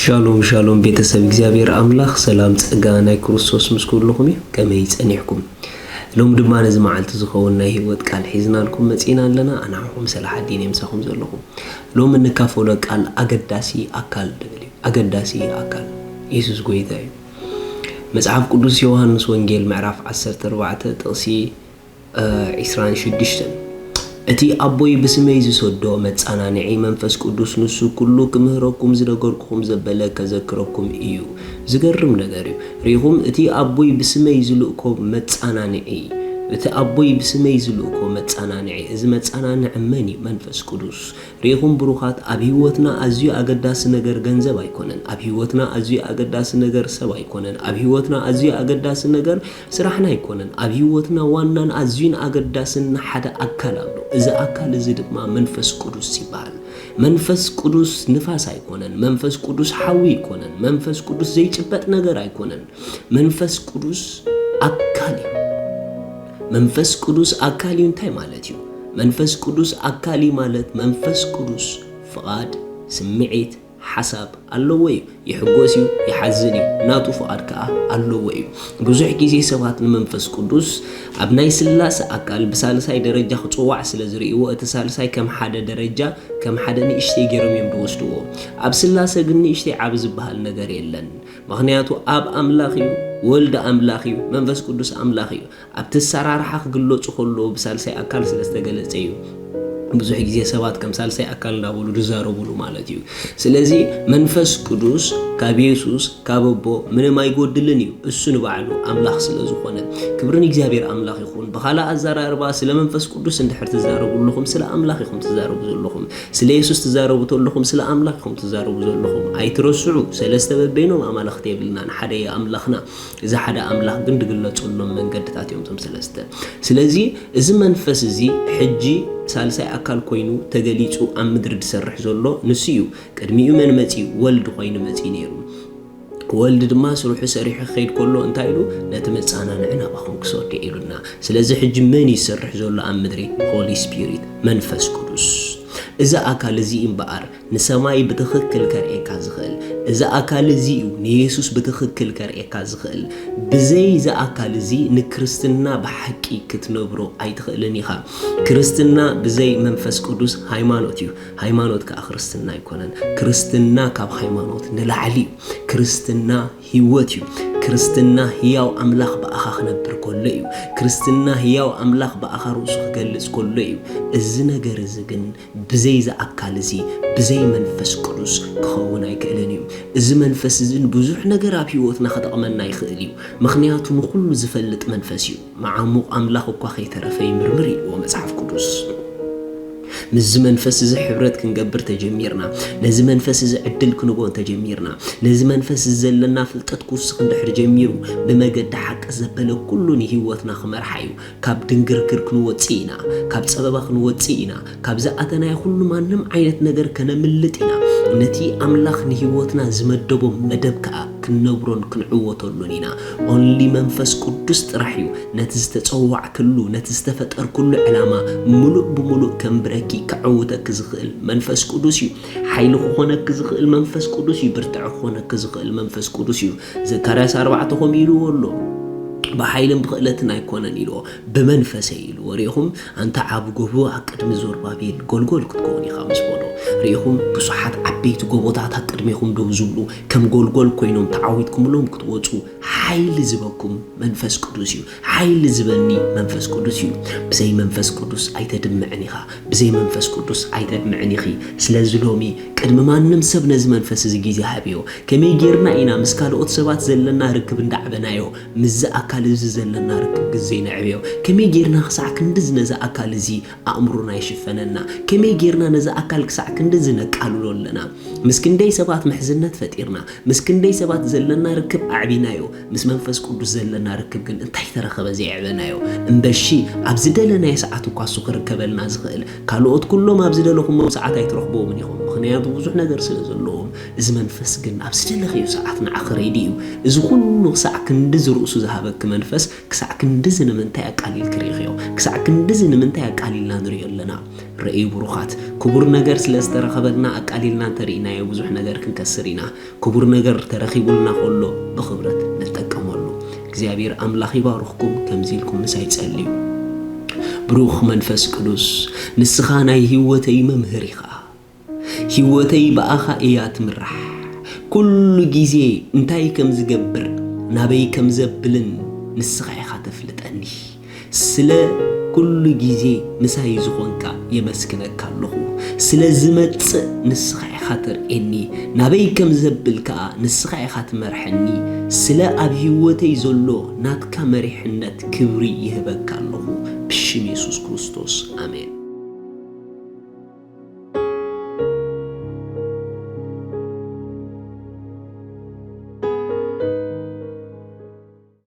ሻሎም ሻሎም ቤተሰብ እግዚኣብሔር ኣምላኽ ሰላም ጸጋ ናይ ክርስቶስ ምስ ኩልኹም እዩ። ከመይ ጸኒሕኩም? ሎም ድማ ነዚ መዓልቲ ዝኸውን ናይ ህይወት ቃል ሒዝናልኩም መጺና ኣለና። ኣናኹም ሰላሓዲን የምሳኹም ዘለኹም። ሎም እንካፈሎ ቃል ኣገዳሲ ኣካል ድብል እዩ። ኣገዳሲ ኣካል ኢየሱስ ጎይታ እዩ። መጽሓፍ ቅዱስ ዮሃንስ ወንጌል ምዕራፍ ዓሰርተ ኣርባዕተ ጥቕሲ ዒስራን ሽዱሽተን፣ እቲ ኣቦይ ብስመይ ዝሰዶ መጻናንዒ መንፈስ ቅዱስ፣ ንሱ ኩሉ ክምህረኩም ዝነገርኩኹም ዘበለ ከዘክረኩም እዩ። ዝገርም ነገር እዩ። ርኢኹም፣ እቲ ኣቦይ ብስመይ ዝልእኮ መጻናንዒ፣ እቲ ኣቦይ ብስመይ ዝልእኮ መጻናንዒ፣ እዚ መጻናንዒ መን እዩ? መንፈስ ቅዱስ። ርኢኹም ብሩኻት፣ ኣብ ህይወትና ኣዝዩ ኣገዳሲ ነገር ገንዘብ ኣይኮነን። ኣብ ህይወትና ኣዝዩ ኣገዳሲ ነገር ሰብ ኣይኮነን። ኣብ ህይወትና ኣዝዩ ኣገዳሲ ነገር ስራሕና ኣይኮነን። ኣብ ህይወትና ዋናን ኣዝዩን ኣገዳስን ሓደ ኣካል ኣሎ። እዚ ኣካል እዚ ድማ መንፈስ ቅዱስ ይበሃል። መንፈስ ቅዱስ ንፋስ ኣይኮነን። መንፈስ ቅዱስ ሓዊ ኣይኮነን። መንፈስ ቅዱስ ዘይጭበጥ ነገር ኣይኮነን። መንፈስ ቅዱስ ኣካል እዩ። መንፈስ ቅዱስ ኣካል እዩ እንታይ ማለት እዩ? መንፈስ ቅዱስ ኣካል እዩ ማለት መንፈስ ቅዱስ ፍቓድ፣ ስምዒት፣ ሓሳብ ኣለዎ እዩ። ይሕጎስ እዩ፣ ይሓዝን እዩ። ናቱ ፍቓድ ከኣ ኣለዎ እዩ። ብዙሕ ግዜ ሰባት ንመንፈስ ቅዱስ ኣብ ናይ ስላሰ ኣካል ብሳልሳይ ደረጃ ክጽዋዕ ስለ ዝርእይዎ፣ እቲ ሳልሳይ ከም ሓደ ደረጃ፣ ከም ሓደ ንእሽተይ ገይሮም እዮም ዝወስድዎ። ኣብ ስላሰ ግን ንእሽተይ ዓቢ ዝበሃል ነገር የለን። ምኽንያቱ ኣብ ኣምላኽ እዩ፣ ወልድ ኣምላኽ እዩ፣ መንፈስ ቅዱስ ኣምላኽ እዩ። ኣብቲ ኣሰራርሓ ክግለጹ ከለዉ ብሳልሳይ ኣካል ስለ ዝተገለጸ እዩ። ብዙሕ ግዜ ሰባት ከም ሳልሳይ ኣካል እንዳበሉ ዝዛረቡሉ ማለት እዩ። ስለዚ መንፈስ ቅዱስ ካብ የሱስ፣ ካብ ኣቦ ምንም ኣይጎድልን እዩ። እሱ ንባዕሉ ኣምላኽ ስለ ዝኾነ። ክብሪ ንእግዚኣብሔር ኣምላኽ ይኹን። ብኻልእ ኣዘራርባ ስለ መንፈስ ቅዱስ እንድሕር ትዛረቡ ኣለኹም፣ ስለ ኣምላኽ ኢኹም ትዛረቡ ዘለኹም። ስለ የሱስ ትዛረቡ ተለኹም፣ ስለ ኣምላኽ ኢኹም ትዛረቡ ዘለኹም። ኣይትረስዑ፣ ሰለስተ በበይኖም ኣማልኽቲ የብልናን፣ ሓደ እዩ ኣምላኽና። እዚ ሓደ ኣምላኽ ግን ዝግለጸሎም መንገድታት እዮም እቶም ሰለስተ። ስለዚ እዚ መንፈስ እዚ ሕጂ ሳልሳይ ኣካል ኮይኑ ተገሊጹ ኣብ ምድሪ ዝሰርሕ ዘሎ ንሱ እዩ። ቅድሚኡ መን መጺኡ? ወልድ ኮይኑ መጺኡ ነይሩ። ወልድ ድማ ስርሑ ሰሪሑ ክኸይድ ከሎ እንታይ ኢሉ? ነቲ መጻናንዒ ናባኹም ክሰዶ ኢሉና። ስለዚ ሕጂ መን እዩ ዝሰርሕ ዘሎ ኣብ ምድሪ? ሆሊ ስፒሪት፣ መንፈስ ቅዱስ። እዚ ኣካል እዚ እምበኣር ንሰማይ ብትኽክል ከርእየካ ዝኽእል፣ እዚ ኣካል እዚ እዩ ንየሱስ ብትኽክል ከርእየካ ዝኽእል። ብዘይ እዚ ኣካል እዚ ንክርስትና ብሓቂ ክትነብሮ ኣይትኽእልን ኢኻ። ክርስትና ብዘይ መንፈስ ቅዱስ ሃይማኖት እዩ። ሃይማኖት ከኣ ክርስትና ኣይኮነን። ክርስትና ካብ ሃይማኖት ንላዕሊ እዩ። ክርስትና ህይወት እዩ። ክርስትና ህያው ኣምላኽ ብኣኻ ክነብር ከሎ እዩ። ክርስትና ህያው ኣምላኽ ብኣኻ ርእሱ ክገልጽ ከሎ እዩ። እዚ ነገር እዚ ግን ብዘይ እዚ ኣካል እዚ፣ ብዘይ መንፈስ ቅዱስ ክኸውን ኣይክእልን እዩ። እዚ መንፈስ እዚ ንብዙሕ ነገር ኣብ ህይወትና ክጠቕመና ይኽእል እዩ። ምኽንያቱ ንኹሉ ዝፈልጥ መንፈስ እዩ። መዓሙቕ ኣምላኽ እኳ ከይተረፈ ይምርምር ኢልዎ መጽሓፍ ቅዱስ። ምስዚ መንፈስ እዚ ሕብረት ክንገብር ተጀሚርና፣ ነዚ መንፈስ እዚ ዕድል ክንቦ እንተጀሚርና፣ ነዚ መንፈስ እዚ ዘለና ፍልጠት ክውስኽ እንድሕር ጀሚሩ፣ ብመገዲ ሓቂ ዘበለ ኩሉ ንህይወትና ክመርሓ እዩ። ካብ ድንግርግር ክንወጽእ ኢና፣ ካብ ጸበባ ክንወጽእ ኢና፣ ካብ ዝኣተናዮ ኩሉ ማንም ዓይነት ነገር ከነምልጥ ኢና። ነቲ ኣምላኽ ንህይወትና ዝመደቦ መደብ ከኣ ክንነብሮን ክንዕወተሉን ኢና። ኦንሊ መንፈስ ቅዱስ ጥራሕ እዩ ነቲ ዝተጸዋዕክሉ፣ ነቲ ዝተፈጠርክሉ ዕላማ ምሉእ ብምሉእ ከንብረኪ፣ ከዕውተኪ ዝኽእል መንፈስ ቅዱስ እዩ። ሓይሊ ክኾነኪ ዝኽእል መንፈስ ቅዱስ እዩ። ብርትዒ ክኾነኪ ዝኽእል መንፈስ ቅዱስ እዩ። ዘካርያስ ኣርባዕተ ከምኡ ኢልዎ ኣሎ። ብሓይልን ብኽእለትን ኣይኮነን ኢልዎ፣ ብመንፈሰይ ኢልዎ። ርኢኹም፣ ኣንታ ዓቢ ጎቦ ኣብ ቅድሚ ዞርባቤል ጎልጎል ክትከውን ኢኻ ምስ በሎ። ርኢኹም፣ ብዙሓት ዓበይቲ ጎቦታት ኣብ ቅድሜኹም ደው ዝብሉ ከም ጎልጎል ኮይኖም ተዓዊትኩምሎም ክትወጹ ሓይሊ ዝበኩም መንፈስ ቅዱስ እዩ። ሓይሊ ዝበኒ መንፈስ ቅዱስ እዩ። ብዘይ መንፈስ ቅዱስ ኣይተድምዕን ኢኻ። ብዘይ መንፈስ ቅዱስ ኣይተድምዕን ኢኺ። ስለዚ ሎሚ ቅድሚ ማንም ሰብ ነዚ መንፈስ እዚ ግዜ ሃብዮ። ከመይ ጌርና ኢና ምስ ካልኦት ሰባት ዘለና ርክብ እንዳዕበናዮ፣ ምስዚ ኣካል እዚ ዘለና ርክብ ግዜ ነዕብዮ? ከመይ ጌርና ክሳዕ ክንድዚ ነዚ ኣካል እዚ ኣእምሮና ይሽፈነና? ከመይ ጌርና ነዚ ኣካል ክሳዕ ክንድዚ ነቃልሎ ኣለና? ምስ ክንደይ ሰባት ምሕዝነት ፈጢርና፣ ምስ ክንደይ ሰባት ዘለና ርክብ ኣዕቢናዮ፣ ምስ መንፈስ ቅዱስ ዘለና ርክብ ግን እንታይ ተረኸበ ዘየዕበናዮ? እምበሺ ኣብ ዝደለናዮ ሰዓት እኳ እሱ ክርከበልና ዝኽእል፣ ካልኦት ኩሎም ኣብ ዝደለኹሞም ሰዓት ኣይትረኽብዎምን ኢኹም። ምኽንያቱ ብዙሕ ነገር ስለ ዘለዎም። እዚ መንፈስ ግን ኣብ ዝደለኽዮ ሰዓት ንዓኺ ሬዲ እዩ። እዚ ኩሉ ክሳዕ ክንድዚ ርእሱ ዝሃበኪ መንፈስ ክሳዕ ክንድዚ ንምንታይ ኣቃሊልኪ ርኢኽዮ? ክሳዕ ክንድዚ ንምንታይ ኣቃሊልና ንሪኦ ኣለና? ረእዩ ብሩኻት፣ ክቡር ነገር ስለ ዝተረኸበልና ኣቃሊልና እንተርኢናዮ ብዙሕ ነገር ክንከስር ኢና። ክቡር ነገር ተረኺቡልና ከሎ ብኽብረት ንጠቀመሉ። እግዚኣብሔር ኣምላኽ ይባርኽኩም። ከምዚ ኢልኩም ምሳይ ጸልዩ። ብሩኽ መንፈስ ቅዱስ፣ ንስኻ ናይ ህይወተይ መምህር ኢኻ። ህይወተይ ብኣኻ እያ ትምራሕ። ኩሉ ግዜ እንታይ ከም ዝገብር፣ ናበይ ከም ዘብልን ንስኻ ኢኻ ተፍልጠኒ። ስለ ኩሉ ግዜ ምሳይ ዝኾንካ የመስግነካ ኣለኹ። ስለ ዝመጽእ ንስኻ ኢኻ ተርእየኒ። ናበይ ከም ዘብል ከኣ ንስኻ ኢኻ ትመርሐኒ። ስለ ኣብ ህይወተይ ዘሎ ናትካ መሪሕነት ክብሪ ይህበካ ኣለኹ። ብሽም የሱስ ክርስቶስ፣ ኣሜን።